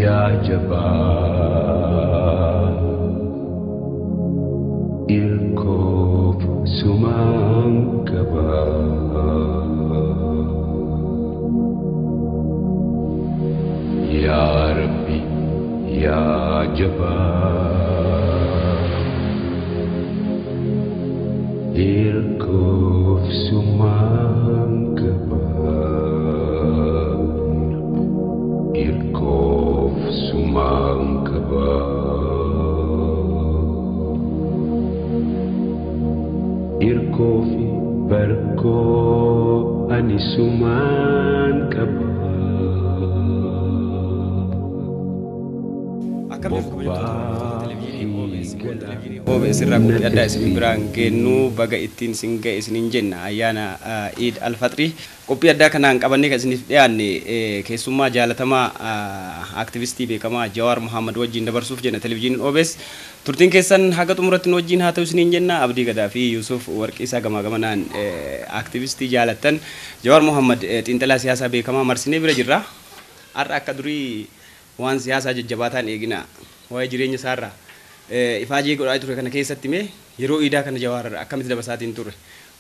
Yaa jabaa, irkoof sumaan qabaa. Yaa Rabbi, yaa jabaa, irkoof sumaan qabaa. Irkoof sumaan qabaa. Irkoo fi barkoo ani sumaan qabaa. Akkam jirtu kabajamtoota hordoftoota televezyiinii OBS, kun televezyiinii OBS irraa qophii addaa isin biraan geennu. Baga ittiin isin ga'e isiniin jenna ayyaana Iid Alfaxrii. Qophii addaa kanaan qabannee kan isiniif dhiyaanne keessummaa jaalatamaa, aktivistii beekamaa Jawaar Mohaammed wajjin dabarsuuf jenna televezyiiniin OBS. Turtiin keessan haga xumuratti nu wajjin haa ta'u isiniin jenna. Abdii Gadaa fi Yusuf Warqiisaa gamaa gamanaan aktivistii jaalattan Jawaar Mohaammed, xiinxalaa siyaasaa beekamaa marsinee bira jirra. Har'a akka durii waan siyaasaa jajjabaataan eegina, waa'ee jireenya isaarraa ifaajee godhaa ture kana keessatti mee yeroo iidaa kana Jawaar akkamitti dabarsaatiin ture,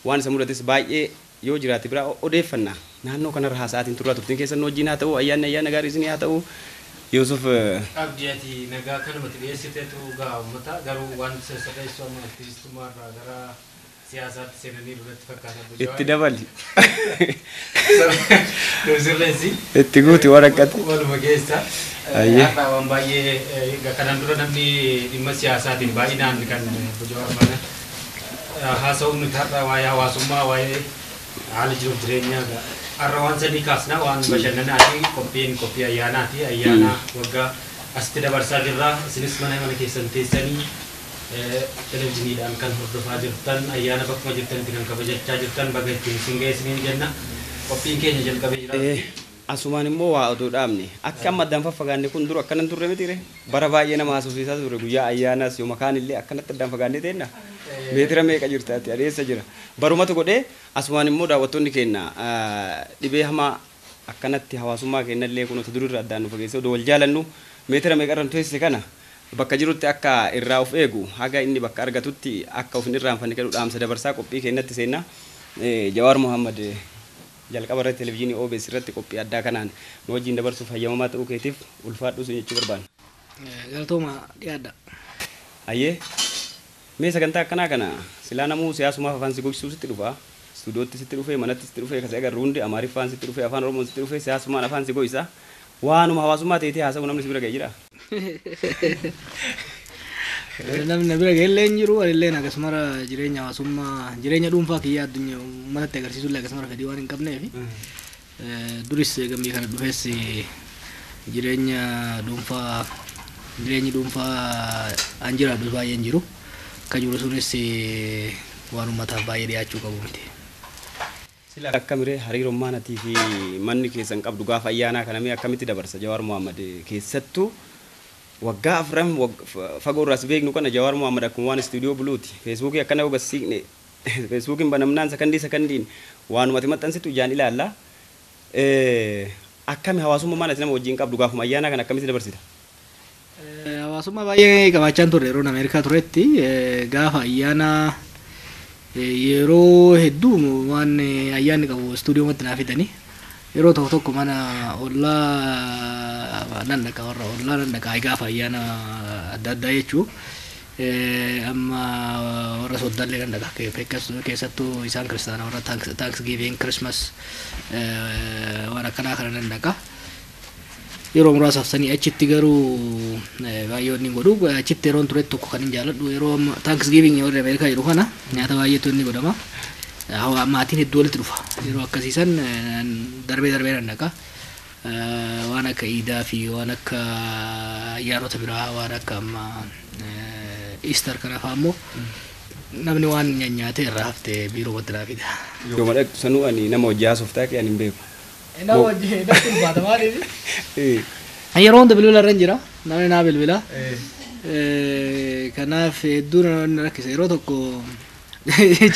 waan isa mudates baay'ee yoo jiraate biraa odeeffanna, naannoo kanarra haasa'aatiin turraa. Turtiin keessan nu wajjin haa ta'u. Ayyaanni ayyaana gaarii isinii haa ta'u. Yusuf. Abdii, ati nagaa kanumatti dhiyeessiteetu gaa uummata garuu waan sirreessu amma aktivistummaa irraa gara siyaasaatti seenanii duratti fakkaata. Itti dabali. Sirreessi. Itti guuti waraqati. Waluma keessa. Ayyee. Har'a waan baay'ee kanaan dura namni dhimma siyaasaatiin baay'inaan kan Jawaar faana haasa'uun, nuti har'a waa'ee hawaasummaa, waa'ee haala jiruuf jireenyaa har'a waan sanii kaasna, waan bashannanaati, qophiin qophii ayyaanaati, ayyaana waggaa asitti dabarsaa jirra. Isinis mana mana keessan teessanii televezyiiniidhaan kan hordofaa jirtan, ayyaana bakkuma jirtanitti kan kabajachaa jirtan, baga ittiin isin ga'e isiniin jenna. Qophiin keenya jalqabee jira. Asumaan immoo waa oduu dhaabne, akka amma addaan faffagaanne kun dura akkanan turre mitiire, bara baay'ee nama haasofsiisaa ture. Guyyaa ayyaanaas yoo makaan illee akkanatti addaan fagaannee teenna, meetira meeqa jirta ati, adeessa jira barumatu godhee. Asumaan immoo daawwattoonni keenya, dhibee hamaa akkanatti hawaasummaa keenya illee kun otoo durirra addaan nu fageesse, odoo wal jaalannu meetira meeqa irra nu teessise kana bakka jirutti akka irraa of eegu, haga inni bakka argatutti akka of hin irraanfanne jedhu dhaamsa dabarsaa qophii keenyatti seenna. Jawaar Mohammad, jalqaba irratti televezyiinii OBS irratti qophii addaa kanaan nu wajjin dabarsuuf hayyamamaa ta'uu keetiif ulfaadhuu sin jechuu barbaanna. Galatooma, dhiyaadha. Ayyee, mee sagantaa akkanaa kana silaa namuu siyaasumaaf afaan si gogsisuu sitti dhufa. Istuudiyootti sitti dhufee, manatti sitti dhufee, kasi agarru hundi Amaariffaan sitti dhufee, Afaan Oromoon sitti dhufee, siyaasumaan afaan si goysa. Waanuma hawaasummaa ta'eetii haasa'u namni si bira ga'e jira? Namni na bira ga'ellee hin jiru. Anilleen akkasumara jireenya hawaasummaa, jireenya dhuunfaa kiyyaa addunyaa uummatatti agarsiisullee akkasumara fedhii waan hin qabneef, duris gammii kana dhufees jireenya dhuunfaa, jireenyi dhuunfaa an jiraadhu baay'ee hin jiru. Akka jiru sunis waan uummataaf baay'ee dhiyaachuu qabu miti. Sila akkamiree hariirummaan atii fi manni keessan qabdu gaafa ayyaanaa kana mee akkamitti dabarsa Jawaar Mohaammed? Keessattuu waggaa 4 fagoo irraas beeknu kana Jawaar Mohaammed akkuma waan istuudiyoo buluuti. Feesbuukii akkana yoo gasiiqne, feesbuukiin banamnaan sakandii sakandiin waanumati maxxansitu ijaan ilaalla. Akkami hawaasummaan ati nama wajjin qabdu gaafuma ayyaanaa kana akkamitti dabarsita? Hawaasummaa baay'ee qabaachaa turre yeroo Ameerikaa turetti. Gaafa ayyaana yeroo hedduu waan ayyaanni qabu istuudiyoomatti naa fidanii, yeroo tokko tokko mana ollaa nan dhaqa, warra ollaa nan dhaqa gaafa ayyaana adda addaa jechuu. Amma warra soddaallee nan dhaqa, keessattuu isaan kiristaana warra Thanksgiving, Christmas, waan akkanaa kana nan dhaqa. Yeroo muraasaaf sanii achitti garuu baay'ee inni godhu. Achitti yeroon ture tokko kan hin jaaladhu, yeroo amma Thanksgiving warri Ameerikaa jedhu kana nyaata baay'eetu inni godhama. Maatiin hedduu walitti dhufa. Yeroo akkasiisan darbee darbee nan dhaqa. Waan akka iidaa fi waan akka ayyaanota biraa, waan akka amma Easter kana fa'aa immoo namni waan nyaate irraa haftee biiroo naa fida. Yoo dhaqxu sanuu ani nama hojii haasoftaa kee ani hin beeku. Nama hojii natti ulfaata, maaliif? Yeroo hunda bilbila irra hin jira. Namni naa bilbila. Kanaaf hedduu na rakkisa. Yeroo tokko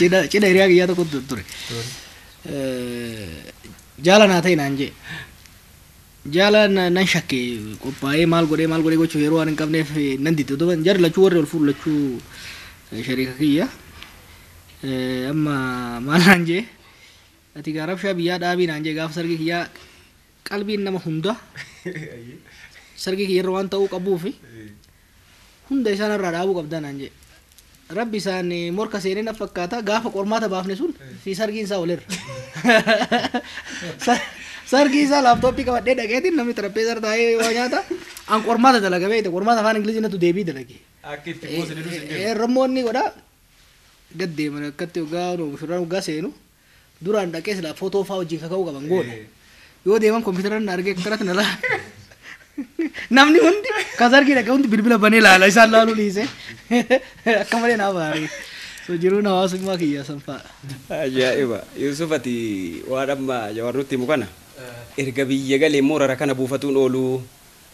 cidha hiriyaa kiyyaa tokko ture. Jaala naa ta'e naan jee. Jaala nan shakke qophaa'ee maal godhee gochuu yeroo waan hin qabneef nan didde. Duuba jarri lachuu warri ol fuudhu lachuu shariika kiyya. Amma maal naan jee ati gaa rabshaa biyyaa dhaabii naan jee gaafa sargii kiyyaa qalbiin nama hunda sargii kiyya irra waan ta'uu qabuufi hunda isaan irraa dhaabuu qabdaa naan jee. Rabbi isaan morka seenee na fakkaata gaafa qormaata baafne sun fi sargiin isaa walirra. Sargii isaa laaptooppii qabadhee dhaqeetiin namni xarapheeza irra taa'ee waa nyaata. An qormaata dalaga beekte qormaata afaan Ingilizii natu deebii dalage. Akka itti kuusni dhus hin jiru. Rammoonni godha gad deeman akkatti hoggaa shurraan hoggaa seenu duraan dhaqee silaa footoo fa'aa wajjin kaka'uu qaban goone. Yoo deeman kompiitara na argee akkanatti na laala. Namni hundi kan sargii dhaqee hundi bilbila banee laala isaan laaluu dhiise. Akka malee naa baare. So jiruun hawaasummaa kiyya san fa'a. Ajaa'iba! Yusuf ati waan amma Jawaar nutti himu kana erga biyya galee immoo rara kana buufatuun oolu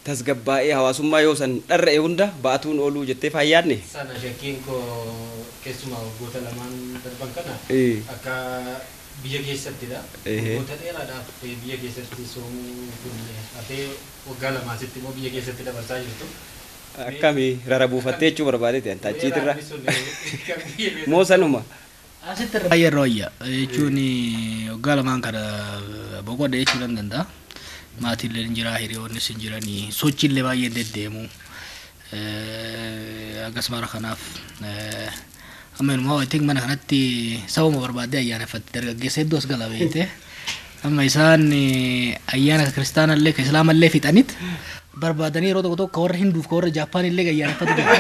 tasgabbaa'ee hawaasummaa yoo san dharra'e hunda ba'atuun oolu jettee faayyaadne. Sana shakkiin koo keessumaa waggoota lamaan darban kana akka biyya keessattidha. Waggoota dheeraadhaaf biyya keessatti soomuu kun hafee waggaa lamaasitti immoo biyya keessatti dabarsaa jirtu. Akkami rara buufattee jechuu barbaadeeti anta achiitirra. Moo sanuma. Asitti irra baay'ee irra wayya jechuun waggaa lamaan kana boqodha jechuu nan danda'a. Maatiillee hin jira, hiriyoonnis hin jiranii, sochiillee baay'een deddeemu. Akkasuma kanaaf amma inumaa I think mana kanatti sababa barbaaddee ayyaaneffatti dargaggeessa hedduu as gala beekte. Amma isaan ayyaana kiristaanallee ka islaamallee fixanit barbaadanii yeroo tokko tokko ka warra Hinduuf ka warra Jaappaanillee ayyaaneffatu jira.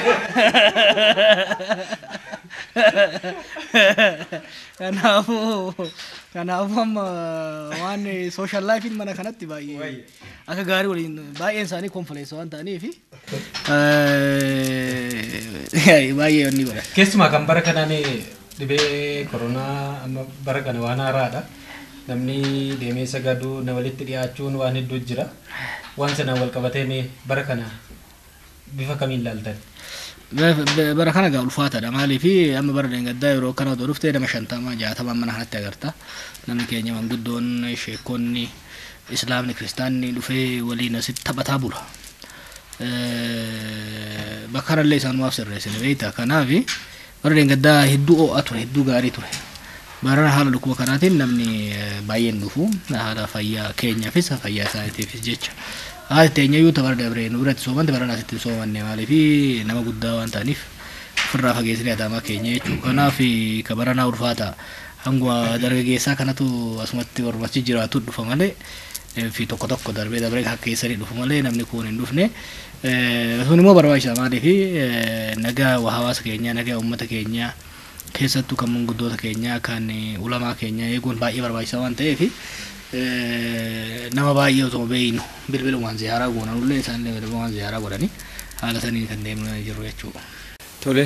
Kanaafuu amma waan social life mana kanatti baay'ee akka gaarii waliin baay'een isaanii konfoleessa waan ta'aniif baay'ee wanni godha. Keessumaa kan bara kanaan dhibee koronaa amma bara kana waan haaraadha. Namni deemee sagaduu na walitti dhiyaachuun waan hedduu jira. Waan sana wal qabatee mee bara kana bifa kamiin ilaaltan? Bara kana gaa ulfaataadha. Maaliif amma bara deengaddaa yeroo kana otoo dhuftee nama 50 60 mana kanatti agarta. Namni keenya manguddoon, sheekonni, islaamni, kiristaanni dhufee waliin asitti taphataa bula. Bakka kanallee isaanumaaf sirreessine beektaa. Kanaaf bara deengaddaa hedduu ho'aa ture, hedduu gaarii ture. Bara haala dhukkuba kanaatiin namni baay'een dhufu haala fayyaa keenyaafis fayyaa isaaniitiifis jecha. Haati teenya iyyuu bara dabree nu biratti soomante bara asitti hin soomanne maaliif nama guddaa waan ta'aniif ofirraa fageessinee adaamaa keenya jechuudha. Kanaaf ka baranaa ulfaata hanguma dargaggeessaa kanatu asumatti warmachi jiraatu dhufa malee fi tokko tokko darbee darbee akka keessanii dhufu malee namni kun hin dhufne. Sun immoo barbaachisaa maaliif nagaa hawaasa keenyaa nagaa uummata keenyaa keessattuu kan manguddoota keenyaa kan ulamaa keenyaa eeguun baay'ee barbaachisaa waan ta'eef nama baay'ee osoo beeynu bilbilumaan ziyaaraa goonanullee isaanillee bilbilumaan ziyaaraa godhanii haala saniin kan deemaa jirru jechuudha. Tole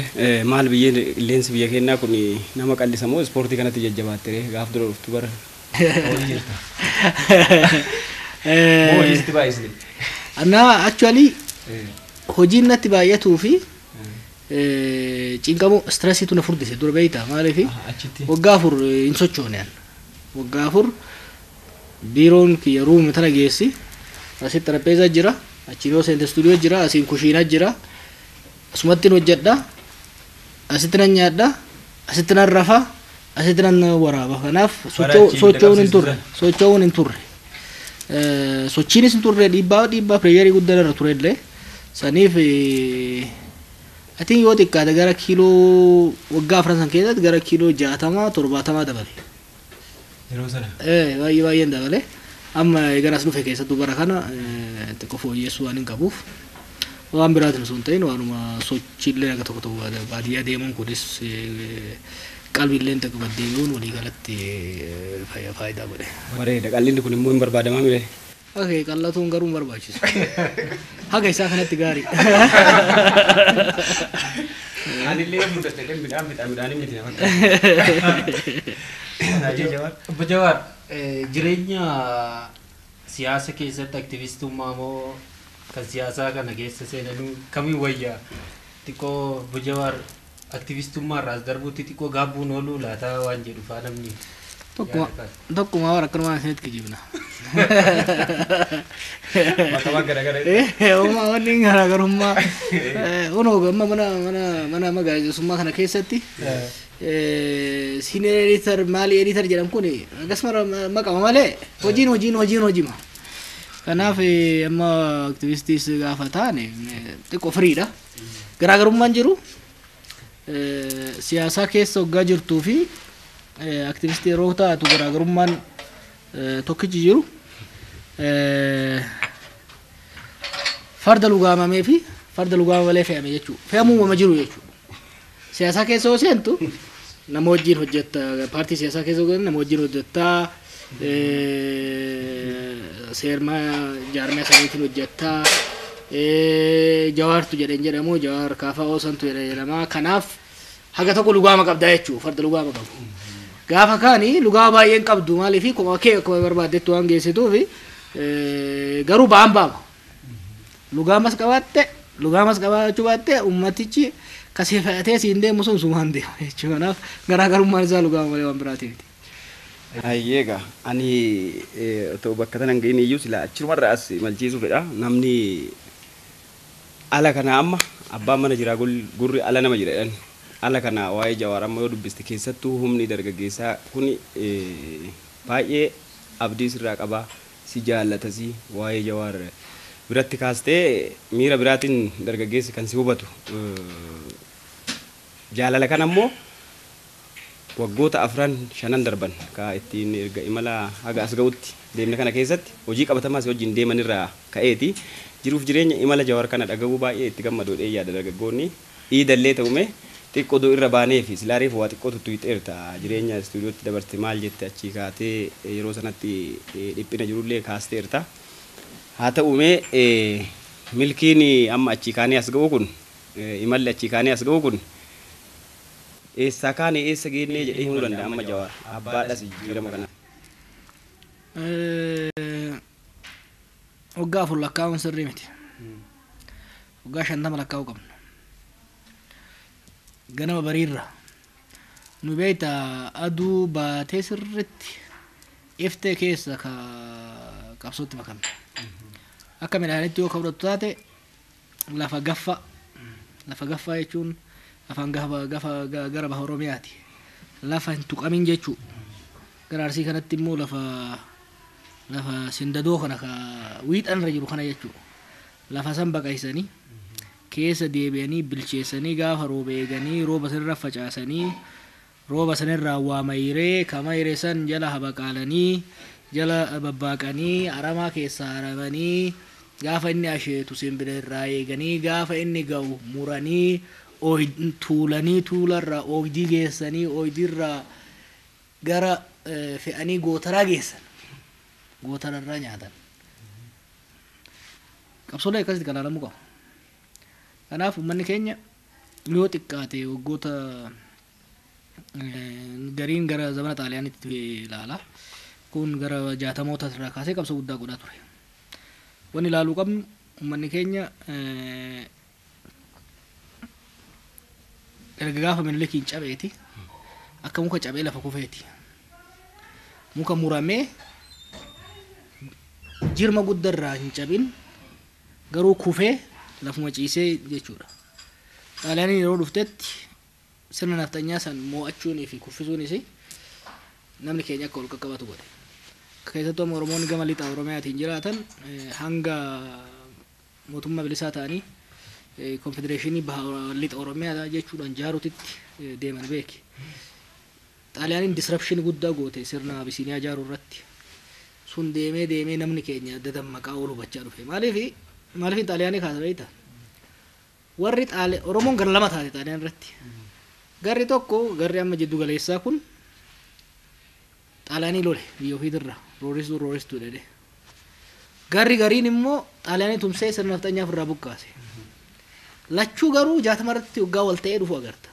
maal biyyeen qilleensi biyya keenyaa kun nama qallisa moo ispoortii kanatti jajjabaatte gaaf dura dhuftu bara? Moo hojiitti baay'isne? Annaa actually hojiin natti baay'atuu fi cinqamu stressiitu na furdise dura beeyta maaliif waggaa 4 hin sochoone an. Waggaa 4 biiroon kiyya ruumi tana geessi asitti xarapheezaa jira achiin yoo seente istuudiyoo jira asiin kushiinaa jira asumattiin hojjedha asitti nan nyaadha asitti nan rafa asitti nan waraaba. Kanaaf socho'uun hin turre socho'uun hin turre sochiinis hin turre dhiibbaa pireeyarii guddaa irra ture illee saniif I think yoo xiqqaate gara kiiloo waggaa 4 san keessatti gara kiiloo 60 70 dabale. Yeroo sana? Baay'ee baay'een dabale. Amma eegan as dhufe keessattuu bara kana xiqqoo fooyyessuu waan hin qabuuf waan biraatiin osoo hin ta'in waanuma sochiillee akka tokko tokko baadiyyaa deemuun kunis qalbiilleen tokko deebi'uun walii galatti faayidaa godhe. Bareeda qallinni kun immoo hin barbaadamaa mire? Okay, qallatuun garuu hin barbaachisu. Haga isaa kanatti gaarii. Anillee mudate midhaan midhaan miti na fakkaata. Obbo Jawaar, jireenya siyaasa keessatti aktivistummaa moo kan siyaasaa kana keessa seenanuu kamiin wayyaa? Xiqqoo Obbo Jawaar aktivistummaa irraas darbuutti xiqqoo gaabbuun ooluu laataa waan jedhu faa namni. Tokkuma warra akkanumaan isinitti kijibna. Maqaa garaagaraa. Uumaa wanni garaagarummaa unoo amma mana mana gaazexeessummaa kana keessatti senior editor maali editor jedhamu kun akkasuma maqama malee hojiin hojima. Kanaaf amma aktivistiis gaafa taane xiqqoo firiidha. Garaagarummaan jiru siyaasaa keessa hoggaa jirtuu fi aktivistii yeroo taatu garaagarummaan tokkichi jiru farda lugaamamee fi farda lugaama malee fe'ame jechuudha. Fe'amuu uumama jiru jechuudha. Siyaasaa keessa yoo seentu nama wajjin hojjetta, paartii siyaasaa keessa yoo nama wajjin hojjetta, seermaa jaarmee saniitiin hojjetta, Jawaartu jedheen jedhamu, Jawaar kaafaa oosantu jedheen jedhama. Kanaaf haga tokko lugaama qabdaa jechuudha, farda lugaama qabu. Gaafa kaani lugaama baay'een qabdu maaliif akkuma kee akkuma barbaaddetti waan geessituufi garuu ba'aan ba'ama. Lugaamas qabaatte, lugaamas qabaachuu baatte ummatichi kasee fe'atee siin deemu sun sumaan deema jechuudha. Kanaaf garaagarummaan isaa lugaama malee waan biraati miti. Hayyeega ani otoo bakka tana hin gahin iyyuu sila achumarra as malchiisuu fedha. Namni ala kana amma abbaan mana jiraa gurri ala nama jira jedhan. Ala kana waa'ee Jawaar amma yoo dubbiste keessattuu humni dargaggeessaa kun baay'ee abdii sirraa qaba, si jaallatasii waa'ee Jawaar biratti kaastee miira biraatiin dargaggeessi kan si hubatu. Jaalala kana immoo waggoota 4-5 darban ka ittiin erga imala haga as ga'utti deemne kana keessatti hojii qabatamaa si wajjin deeman irraa ka'eeti. Jiruuf jireenya imala Jawaar kana dhaga'uu baay'ee itti gammadoo yaada dargaggoonni. Iidallee ta'ume xiqqoo doo irra baanee fi silaariif waa xiqqoo tuttuqxeerta jireenya istuudiyootti dabarte maal jette achii kaatee yeroo sanatti dhiphina jirullee kaasteerta. Haa ta'ume milkiin amma achii kaanee as ga'u kun imalli achii kaanee as ga'u kun eessaa kaane eessa geennee jedhee himuu danda'a amma Jawaar abbaadhas jijjiirama kana. Waggaa 4 lakkaa'uun sirrii miti. Waggaa 50 lakkaa'uu qabna. Ganama bariirra nu beekta aduu baatee sirriitti iftee keessa ka qabsootti makamne. Akka midhaanitti yoo kabrattu taate lafa gaffa, lafa gaffaa jechuun afaan gafa gara baha Oromiyaati. Lafa hin tuqamin jechuu. Gara Arsii kanatti immoo lafa sindadoo kana ka wiixan irra jiru kana jechuu. Lafa san baqaysanii keessa deebi'anii bilcheessanii gaafa rooba eeganii rooba sanirra facaasanii rooba sanirraa waa mayree ka mayree san jala habaqaalanii jala babbaaqanii aramaa keessaa haramanii gaafa inni asheetu simbira irraa eeganii gaafa inni ga'u muranii tuulanii tuularraa oogdii geessanii oogdiirraa gara fe'anii gootaraa geessan gootararraa nyaatan. Qabsoolee akkasitti kan ilaalamuu qabu. Kanaaf uummanni keenya yoo xiqqaate waggoota gariin gara zamana Xaaliyaanitti ilaala. Kun gara 60moota irraa kaasee qabsoo guddaa godhaa ture. Wanni ilaaluu qabnu uummanni keenya erga gaafa Minilikiin cabeeti akka muka cabee lafa kufeeti. Muka muramee jirma guddarraa hin cabin garuu kufee lafuma ciisee jechuudha. Xaaliyaaniin yeroo dhuftetti sirna nafxanyaa san mo'achuunii fi kuffisuunis namni keenya akka ol qaqqabatu godhe. Keessattuu amma Oromoonni gama lixa Oromiyaatiin jiraatan hanga mootummaa bilisaa ta'anii konfedereeshinii baha lixa Oromiyaa jechuudhaan jaaruutitti deeman beeki. Xaaliyaaniin disruption guddaa goote sirna Abisiiniyaa jaaruu irratti. Sun deemee deemee namni keenya dadammaqaa ol hubachaa dhufe. Maaliif Xaaliyaanii kaasa beektaa? Warri Oromoon gara lama taate Xaaliyaan irratti. Garri tokko garri amma jiddu galeessaa kun Xaaliyaanii lole biyya ofiitirra rooristuu jedhe. Garri gariin immoo Xaaliyaanii tumsee sirna nafxanyaa ofirraa buqqaase. Lachuu garuu 60 irratti waggaa wal ta'ee dhufu agarta.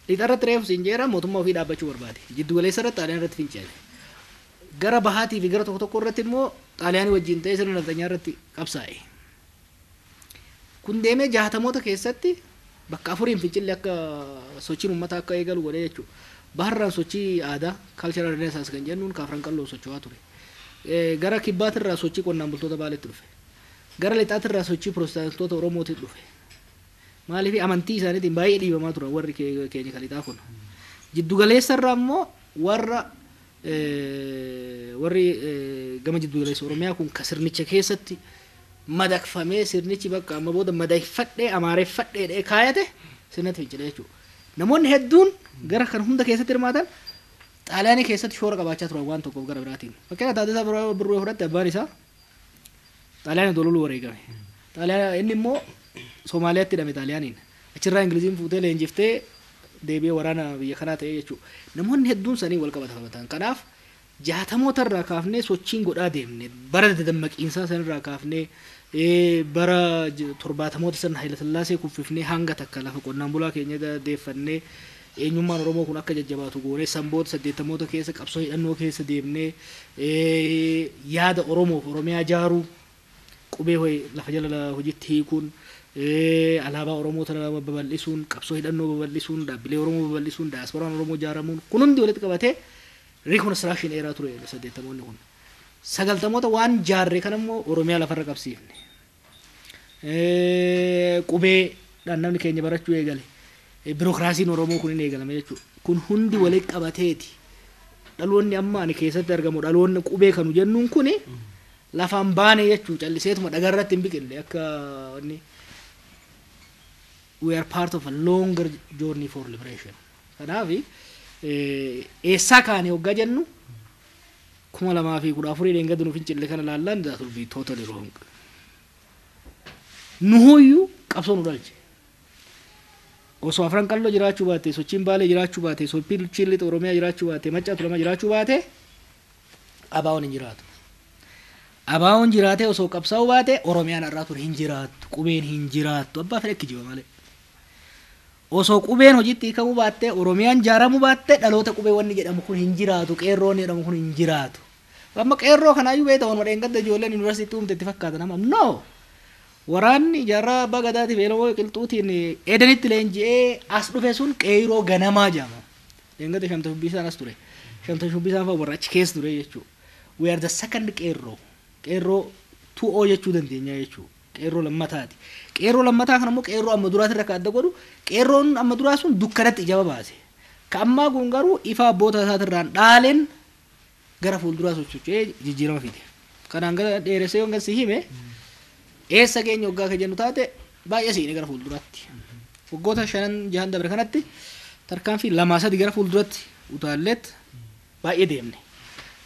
Lixa irratti reefu siin jeera mootummaa ofii dhaabbachuu barbaade. Jiddu galeessa irratti Xaaliyaan irratti fincile. Gara bahaatii fi gara tokko tokko irratti immoo Xaaliyaanii wajjin ta'ee sirna nafxanyaa irratti qabsaa'e. Kun deemee 60moota keessatti bakka 4 fincilli akka sochiin uummataa akka eegalu godhee jechuudha. Baharraan sochii aadaa cultural renaissance kan jennuun kaafran qalloo socho'aa ture. Gara kibbaatirraa sochii qonnaan bultoota Baaleetti dhufe. Gara lixaatirraa sochii pirootestaantoota Oromootti dhufe. Maaliif amantii isaaniitiin baay'ee dhiibamaa turan warri keenya kan lixaa kun. Jiddugaleessarraa immoo warra warri gama jiddugaleessa Oromiyaa kun ka sirnicha keessatti madaqfamee sirnichi bakka amma booda madaqfadhee amaareeffadhee kaayate sirnatti fincile jechuudha. Namoonni hedduun gara kan hunda keessatti hirmaatan Xaaliyaanii keessatti shoora qabaachaa turan waan tokkoof gara biraatiin. Fakkeenyaaf Taaddasaa Birruu fudhatte abbaan isaa Xaaliyaanii dololuu wareegame. Xaaliyaanii inni immoo Somaaliyaatti hidhame Xaaliyaaniin. Achirraa Ingiliziin fuutee leenjiftee deebi'ee waraana biyya kanaa ta'ee jechuudha. Namoonni hedduun sanii wal qabatan. Kanaaf jaatamoota irraa kaafnee sochiin godhaa deemne bara dadammaqiinsaa sanirraa kaafnee bara torbaatamoota sirna Hayilasillaasee kuffifnee hanga takka lafa qonnaan bulaa keenya deeffannee eenyummaan Oromoo kun akka jajjabaatu goonee sanboota saddeettamoota keessa qabsoo hidhannoo keessa deemnee yaada Oromoof Oromiyaa jaaruu qubee lafa jala hojiitti hiikuun alaabaa Oromoo tana babal'isuun qabsoo hidhannoo babal'isuun dhaabbilee Oromoo babal'isuun daasporaan Oromoo ijaaramuun kun hundi walitti qabatee reconstruction era ture saddeettamoonni kun. Sagaltamoota waan jaarree kan immoo Oromiyaa lafarra qabsiifne. Qubeedhaan namni keenya barachuu eegale. Birookiraasiin Oromoo kun hin eegalame jechuudha. Kun hundi walitti qabateeti. Dhaloonni amma ani keessatti argamu dhaloonni qubee kanu jennuun kuni lafaan baane jechuu calliseetuma dhagarratti hin biqille akka wanni we are part of a longer journey for liberation. Kanaaf eessaa kaane hoggaa jennu 2014 dheengadda nuuf hin cille kana laallaan that will be totally wrong. Nuhuyyuu qabsoo nu dhalche. Osoo afran qalloo jiraachuu baate, sochiin Baalee jiraachuu baate, sochiin lixa Oromiyaa jiraachuu baate, Maccaa Tuulamaa jiraachuu baate ABO'n hin jiraatu. ABO'n jiraatee osoo qabsaa'uu baate Oromiyaan har'aa ture hin jiraattu, qubeen hin jiraattu, abbaa fedhe kijiba malee. Osoo qubeen hojiitti hiikamuu baatte, Oromiyaan jaaramuu baatte dhaloota qubee wanni jedhamu kun hin jiraatu, qeerroon jedhamu kun hin jiraatu. Amma qeerroo kanaayyuu beekta wanuma dheengadda ijoolleen yuunivarsiitii uumte itti fakkaata nama. No! Waraanni jaarraa abbaa gadaatiif eeloo qilxuutiin edanitti leenji'ee as dhufe sun qeerroo ganamaa jedhama. Dheengadda shamta shubbisaan as ture. Shamta shubbisaan fa'a warra achi keessa ture jechuudha. We are the second qeerroo. Qeerroo 2O jechuu dandeenya jechuudha. Qeerroo lammataati. Qeerroo lammataa kana immoo qeerroo amma duraatirra kan adda godhu qeerroon amma duraa sun dukkanatti ijaba baase. Ka ammaa kun garuu ifa abboota isaatirraan dhaaleen gara fuulduraa socho'ee jijjiirama fide. Kanaan gara dheeressee yoon si hime eessa keenya waggaa kan jennu taate baay'ee siine gara fuulduraatti. Waggoota 5 6 dabre kanatti tarkaanfii 2 3 gara fuulduratti utaalleet baay'ee deemne.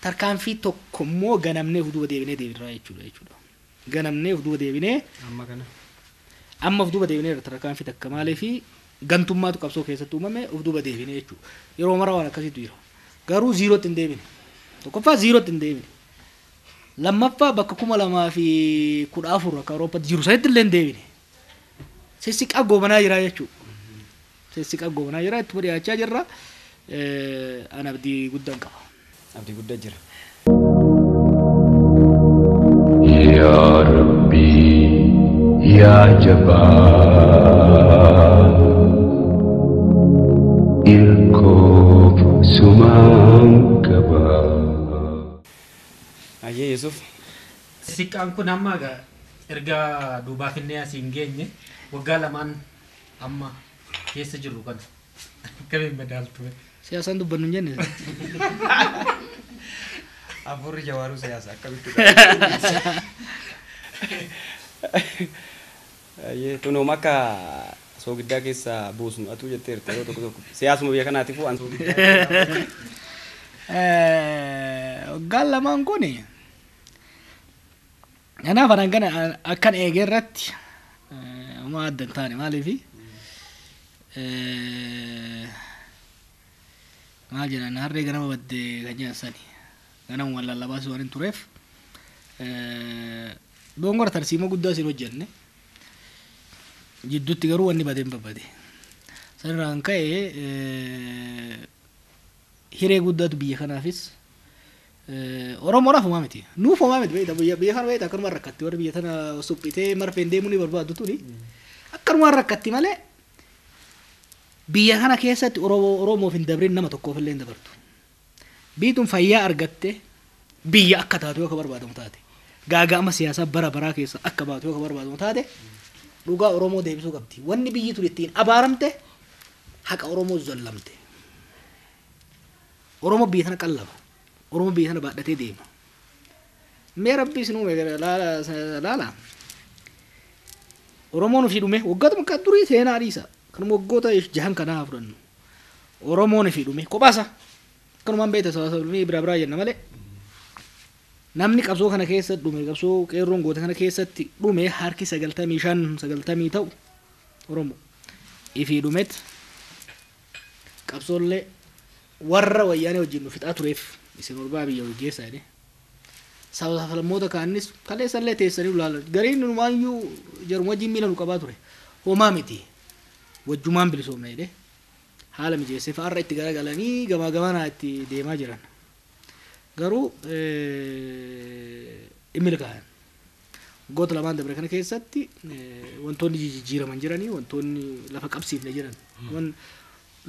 Tarkaanfii tokko immoo ganamnee of duuba deebinee deebirraa jechuudha. Ganamnee of duuba deebinee amma kana amma of duuba deebinee tarkaanfii takka maaliif gantummaatu qabsoo keessatti uumame of duuba deebinee jechuudha. Yeroo mara waan akkasiitu jira. Garuu ziirootti hin deebine. Tokkoffaa ziirootti hin deebine. Lammaffaa bakka 2014 akka Awuroopaatti jiru sanitti illee hin deebine. Sissiqaa goobanaa jira jechuudha. Sissiqaa goobanaa jira ittuma dhiyaachaa jirra. Ani abdii guddaan qaba. Abdii guddaa jira. Yaa Rabbi yaa jabaa irkoof sumaan qabaa. Ayyee Yusuf. Siqqaan kun amma erga duubaaf inni asii hin geenye waggaa lamaan amma keessa jirru kana akkamiin madaaltu? Siyaasaan dubbannu hin jenne. Afurri jawaaruu siyaasa akkamitti? Ayyee tunuuma akka soogiddaa keessa buusnu atuu jetteerta yeroo tokko tokko siyaasuma biyya kanaatiif waan soogiddaa. Waggaan lamaan kuni kanaaf anan kana akkan eegee irratti homaa adda hin taane maaliifi maal jedhan harree ganama baddee kan jedhan sani ganama lallabaa si waan hin tureef dongora tarsiimoo guddaa isin hojjenne jidduutti garuu wanni badeen babbade sanirraan ka'e hiree guddaatu biyya kanaafis Oromoodhaaf homaa miti. Nuuf homaa miti beekta biyya kana beekta akkanumaan rakkatti warri biyya tana suphitee marfeen deemuu ni barbaaddu tuni akkanumaan rakkatti malee biyya kana keessatti Oromoof hin dabrin nama tokkoof illee hin dabartu. Biyyi tun fayyaa argatte Biyya akka taatu yoo ka barbaadamu taate, gaaga'ama siyaasaa bara baraa keessa akka baatu yoo ka barbaadamu taate, dhugaa Oromoo deebisuu qabdi. Wanni biyyi tun ittiin abaaramte haqa Oromoo zallamte. Oromoo biyya tana qallaba. Oromoo biyya tana baadhatee deema. Mee Rabbi isin uume laala. Oromoon ofii dhume waggoota makkaa durii seenaa dhiisa. Kanuma waggoota jahan kanaa haa fudhannu. Oromoon ofii dhume kophaasa. Kanumaan beekta sababni biraa biraa jenna malee. Namni qabsoo kana keessa dhume, qabsoo qeerroon goote kana keessatti dhume, harki 95 90 ta'u Oromoo. Ifii dhumet qabsoollee warra Wayyaanee wajjin nu fixaa tureef isin orbaa biyya gaggeessaa jedhee. Saba sablammoota kaanis kaleessallee teessanii ilaalan. Gariin numaayyuu jaruma wajjin miila nu qabaa ture. Homaa miti. Wajjumaan bilisoomna jedhee haala mijeessee fa'aarra itti garagalanii gamaa gamanaa itti deemaa jiran. Garuu hin milkaa'an. Waggoota lamaan dabre kana keessatti wantoonni jijjiiraman jiranii, wantoonni lafa qabsiifne jiran.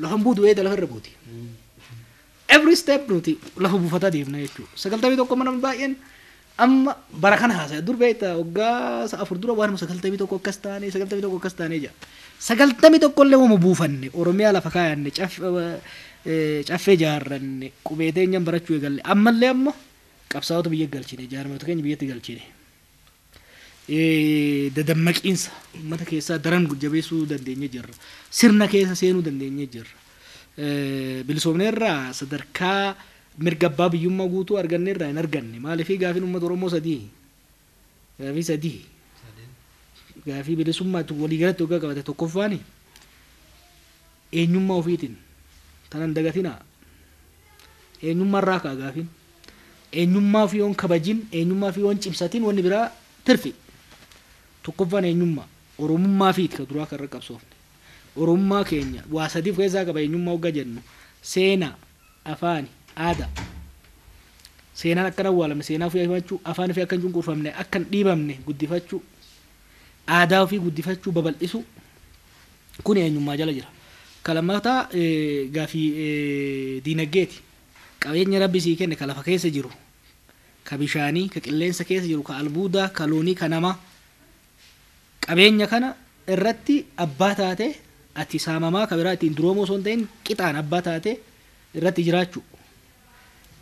Lafa buutu eeda lafa irra buuti. Every step nuti lafa buufataa deemna jechuudha. 91 namni baay'een amma bara kana haasa'e, dur beektaa waggaa 4 dura waanuma 91 akkas taane, 91 akkas taane jira. 91 illee wama buufanne, Oromiyaa lafa kaayanne, caffee jaarranne, qubee teenyaan barachuu eegalle, ammallee amma qabsaa'ota biyya galchine, jaarmota keenya biyyatti galchine. Dadammaqiinsa uummata keessaa daran jabeessuu dandeenye jirra. Sirna keessa seenuu dandeenye jirra. Bilisoomneerraa sadarkaa mirga abbaa biyyummaa guutuu arganneerraa hin arganne. Maaliif? Gaafiin uummata Oromoo sadii. Gaafii sadii. Gaafii bilisummaa waliigalatti waggaa qabate tokkoffaani eenyummaa ofiitiin tanan dagatinaa. Eenyummaa irraa ka'a gaafiin. Eenyummaa ofii yoon kabajin, eenyummaa ofii yoon cimsatin, wanni biraa tirfi. Tokkoffaan eenyummaa Oromummaa fiiti ka duraa kan irra qabsoofne. Oromummaa keenya waa sadiif keessaa qaba eenyummaa waggaa jennu: seenaa, afaani, aadaa. Seenaan akka hin awwaalamne seenaa ofii himachuu, afaan ofii akka hin cunqurfamne, akka hin dhiibamne guddifachuu, aadaa ofii guddifachuu, babal'isuu, kun eenyummaa jala jira. Ka lammataa gaafii diinagdeeti. Qabeenya Rabbi sii kenne ka lafa keessa jiru, ka bishaanii, ka qilleensa keessa jiru, ka albuudaa, ka loonii, ka namaa. Qabeenya kana irratti abbaa taate, ati saamamaa ka biraa ittiin duroomoo osoo hin ta'in, qixaan abbaa taate irratti jiraachuu.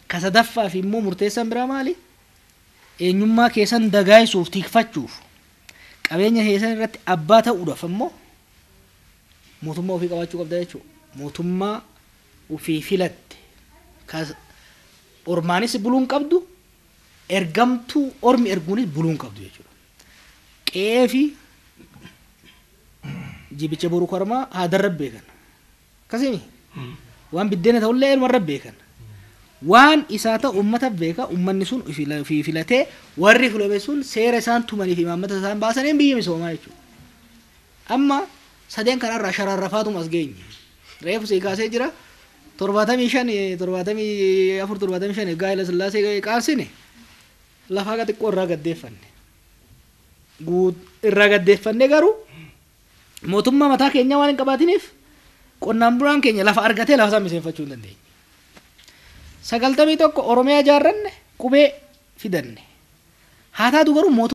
Ka sadaffaa fi immoo murteessaan biraa maali? Eenyummaa keessan dagaagsuuf, tikfachuuf, qabeenya keessan irratti abbaa ta'uudhaaf ammoo mootummaa ofii qabaachuu qabda jechuudha. Mootummaa ofii filatte ka ormaanis buluun qabdu, ergamtuu ormi erguunis buluun qabdu jechuudha. Qe'ee fi jibicha boru kormaa haadarra beekan. Akkasimi waan biddeena ta'ullee ilmarra beekan. Waan isaa ta'u uummata beeka, uummanni sun ofii filatee, warri filame sun seera isaan tumanii fi imaammata isaan baasaniin biyya misoomaa jechuudha. Amma sadeen kanarraa shararrafaatuma as geenye. Reefu sii kaasee jira. 75, 74, 75 egaa Haila Sillaasee qaasine lafa haga xiqqoo irraa gaddeeffanne. Irraa gaddeeffanne, garuu mootummaa mataa keenyaa waan hin qabaatiniif qonnaan bulaan keenya lafa argatee lafa isaa miseeffachuu hin dandeenye. 91 Oromiyaa ijaarranne, qubee fidanne. Haa taatu garuu mootummaa